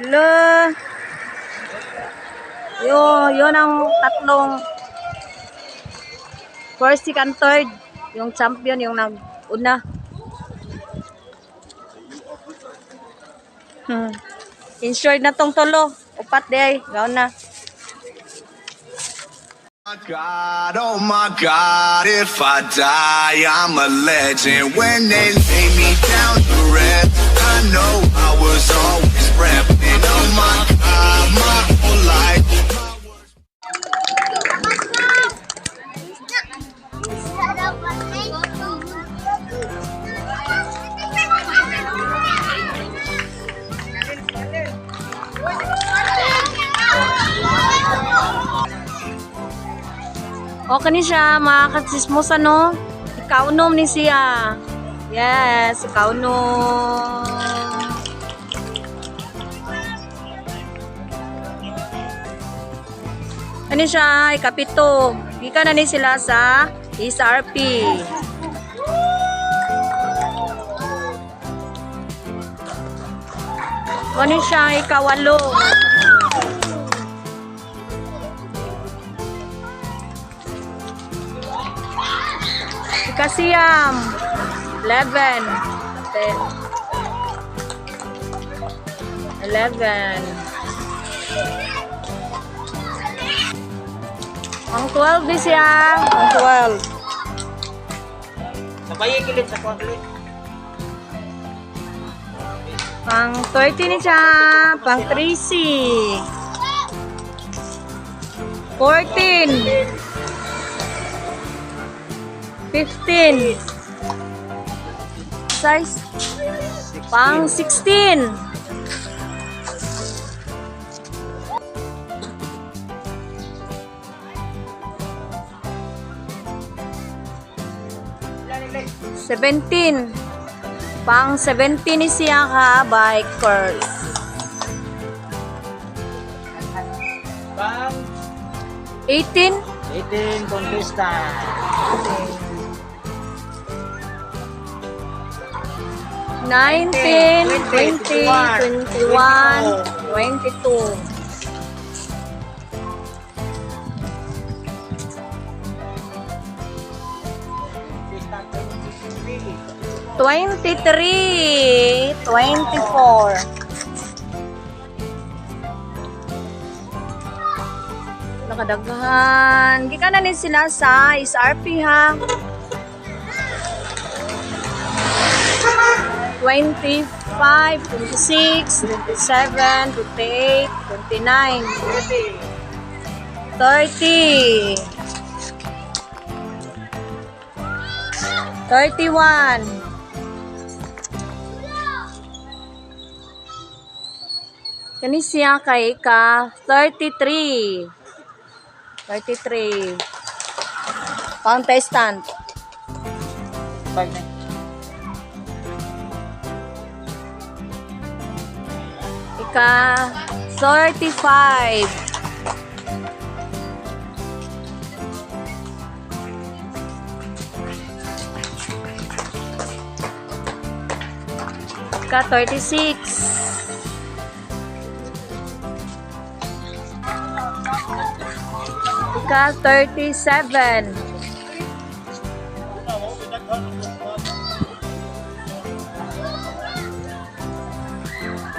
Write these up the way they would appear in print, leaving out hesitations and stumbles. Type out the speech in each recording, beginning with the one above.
Lo. Yun, yun ang tatlong first, second, third. Yung champion, yung nag-una. Insured na tong tulo. Upat di ay. Gaon na. God, oh my God, if I die, I'm a legend. When they lay me down to rest, I know I was always repping. Oh my God, my whole life. My words. Okay ni siya, mga katsismosa, no? Ikaunom ni siya. Yes, ikaunom. Ano siya, ikapito. Gikan na ni sila sa SRP. Ano siya, ikawalo. Ikasiyam. 11. 10. 11. Ang 12 di siya. Ang 12. Sabay kilit sa kulit. Pang 30 ni siya. Pang 3C. 14. 15. Size. Pang 16. 17. Pang 17 ni siya ka bikers. Pang 18. 18 contestant. 19, 20, 21, 22. 23, 24. Nakadaghan. Gikan na ni sila sa SRP ha. 25, 26, 27, 28, 29, 30, 31, Kani siya kay ka 33. 33. Contestant. Ika 35. Ika 36. Ika 37.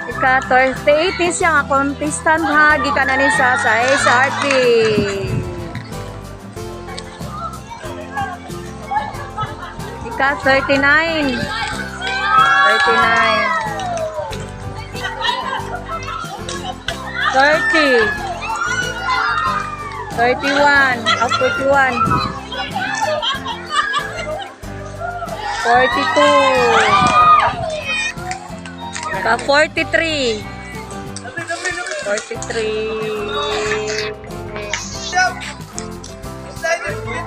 Ika 38 ni siya nga contestant ha. Gikan na ni siya sa SRP. Ika 39. 39. 30. 31. Oh, 41. 42. Ka 43. 43.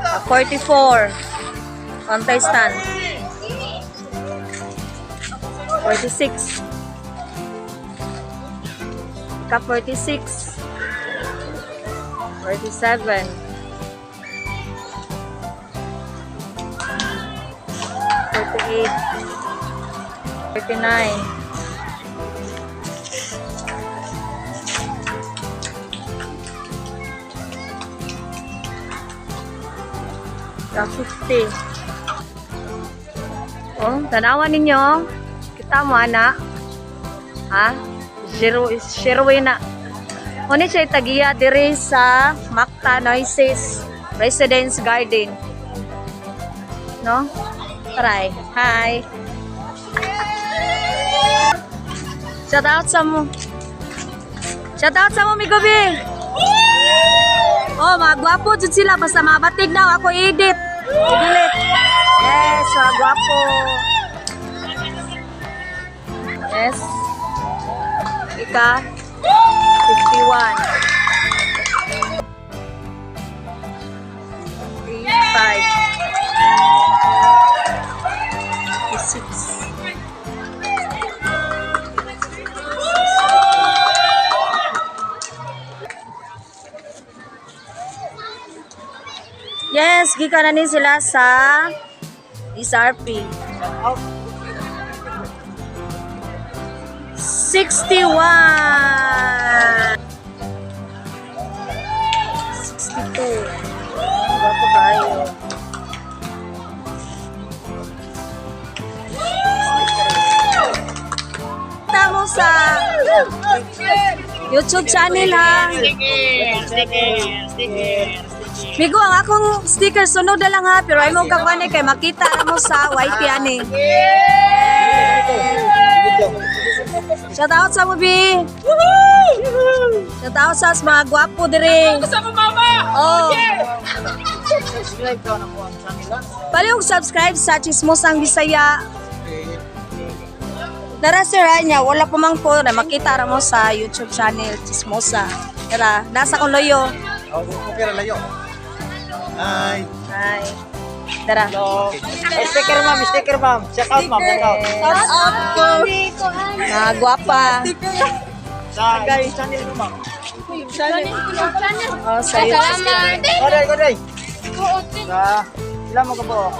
Ka 44. Contestant. 46. Ka 46. 47. 48. 49. Ka 50. Oh, tanawan ninyo. Kita mo ana. Ha? Zero zero na. Oni siya tagiya diri sa Macta Noises Residence Garden. No? Try. Hi. Shout out sa mo. Shout out sa mo, Migobi. Oh, mga gwapo jud sila basta mabatig na ako edit. I-delete. Yes, mga gwapo. Yes. Ika 51. 35. 56. Yes, gikan na ni sila sa SRP. 61. 62. Oh, gwapo kayo. 63. Tamo sa YouTube channel ha. Migo, ang akong sticker sunod na lang ha, pero ay mo kakuan kay makita ra mo sa YT ani. Shout out sa movie. Shout out sa mga gwapo dire. Sa mama! Oh. Subscribe ka na po ang channel. Palihog subscribe sa Chismosang Bisaya. Tara sir ha, niya, wala pa mang po na makita ra mo sa YouTube channel Chismosa. Tara, nasa kong loyo. Oh, okay ra layo. Hi. Hi. Tara. Hey, sticker ma'am, sticker ma'am. Check out ma'am, check out. Shout out ko. Mga gwapa. Sa channel mo ma'am. Oh, sa YouTube. Koday, koday. Sa ilan mo ka po?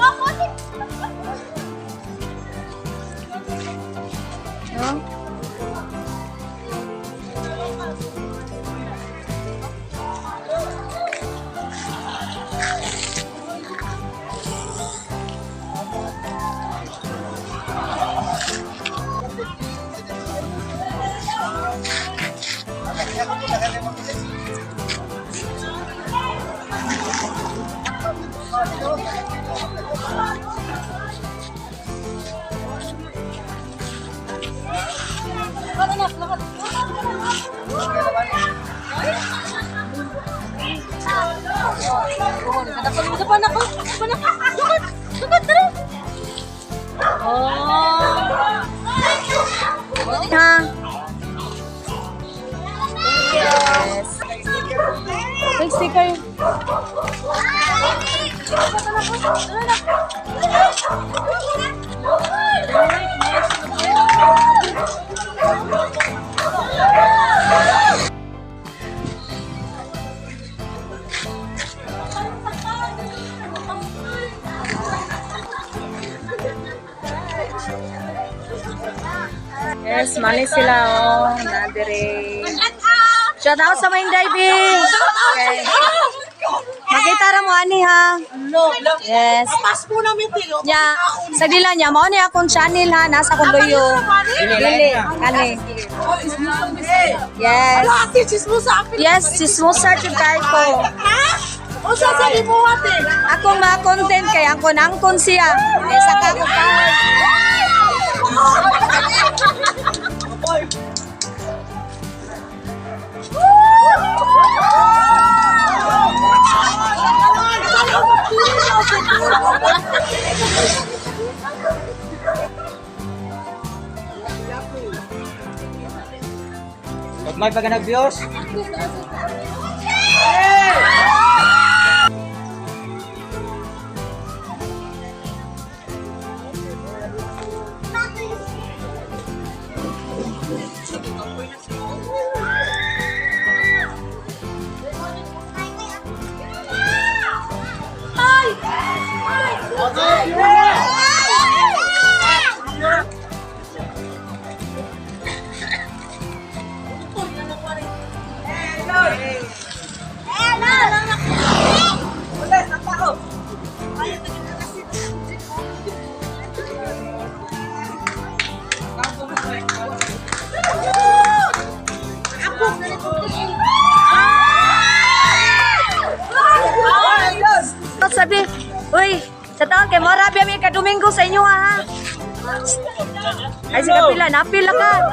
No? Oh. Ha? Yes. Take sticker. Yes, mali sila oh. Nadire. Shout out sa main diving. Okay. Makita ra mo ani ha. Yes. Pas po namin tilo. Nya, sa dila niya mao ni akong channel ha, nasa akong loyo. Dili, kani. Oh, ismusang Bisaya. Yes. Ano ate, chismosa apil. Yes, chismosa jud kay ko. Ha? O sasabi mo ate? Akong mga content kay angkon angkon siya. Eh, saka ko pa. Pag may pag views. Domingo sa inyo ha. Ay, sige pila, napila ka.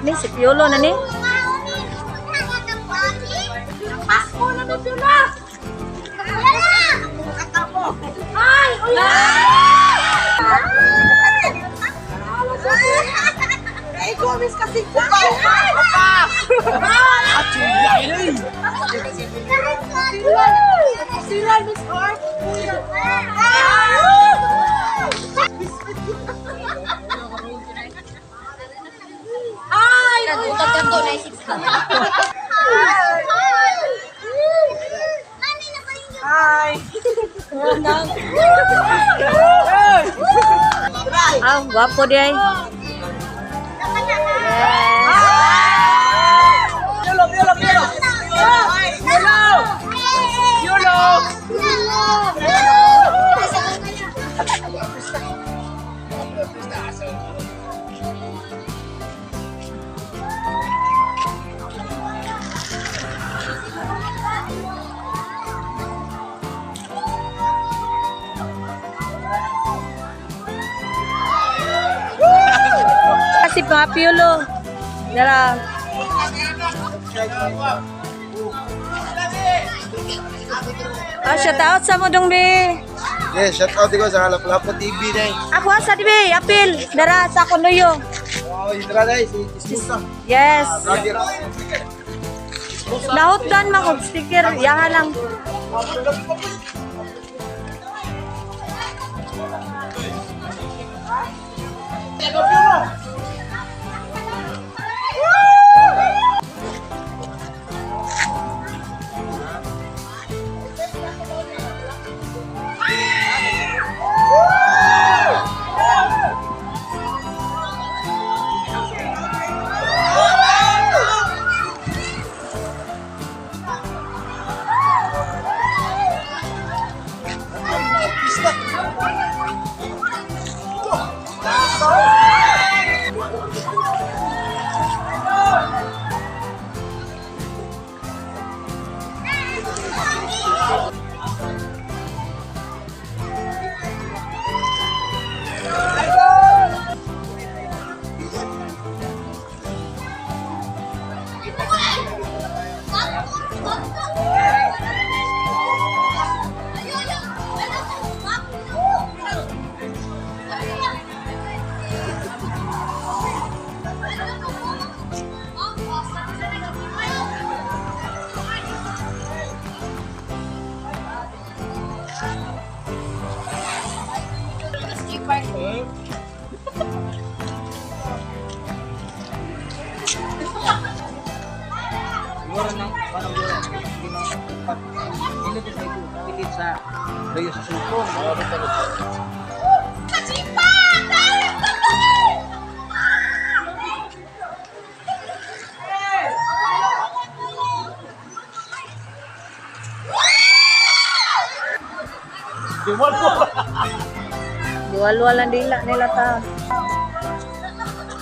Ni si Piolo na ni. Pasko na na sila! Ay! Uy! Ay, gomis kasi. Sila, Miss Art. Ay! Hi! Ah, gwapo di ay. Yolo, yolo, yolo! Yolo! Yolo! Kasi mga Piolo. Dara. Ah, shout out sa mo dong be. Yes, shout out ko sa Lapu-Lapu TV na. Ako sa di be, apil. Dara sa Kunuyo. Oh, hindra na si Chismusa. Yes. Vlogger. Nahutdan man og sticker, yaha lang. Sa Rayo sa Sulpong. Diwalwal ang dila nila ta.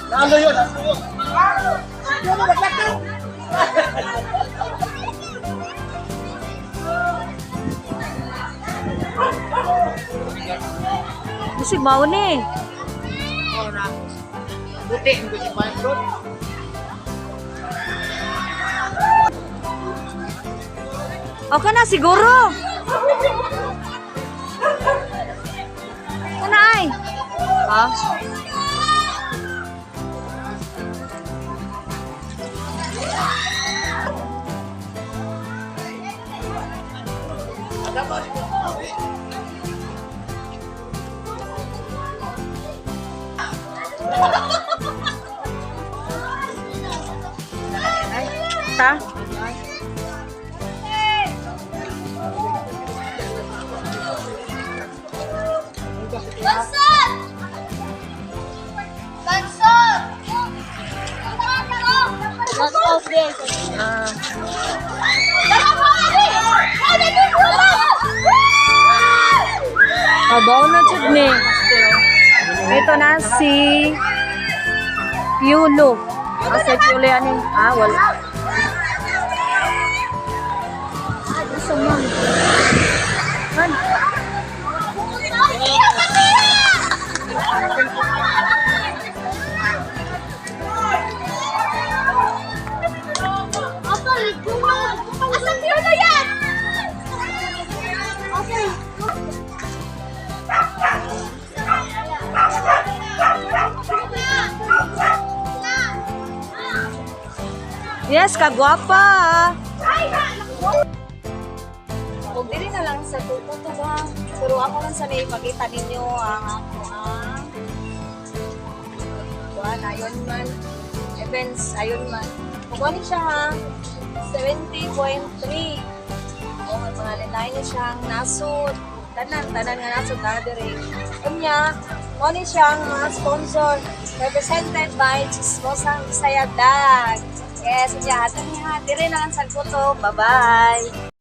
Ano yun? Ano yun? Bisig mao ni. Buti, hindi si Pancrot. Okay na siguro. Kana ay. Ha? Ta? Bansot! Bansot! Bansot! Ah. Abaw na jud ni. Ito na si Piulo. Ah, si Piulo yan eh. Ah, wala. Gusto mo. Man. Asan Piolo yan? Okay. Yes, kagwapa. Kung dili na lang sa tuto ba, pero ako lang sa may ipakita ninyo ang ako ang kuan ayon man events ayon man. Kuan ni siya ha 70.3. O mga lain ni siyang nasod. Tanan tanan nga nasod na diri. Unya, mo ni siyang mga sponsor represented by Chismosang Bisaya Vlog. Yes, unya ato niya diri na lang sa kuto. Bye-bye.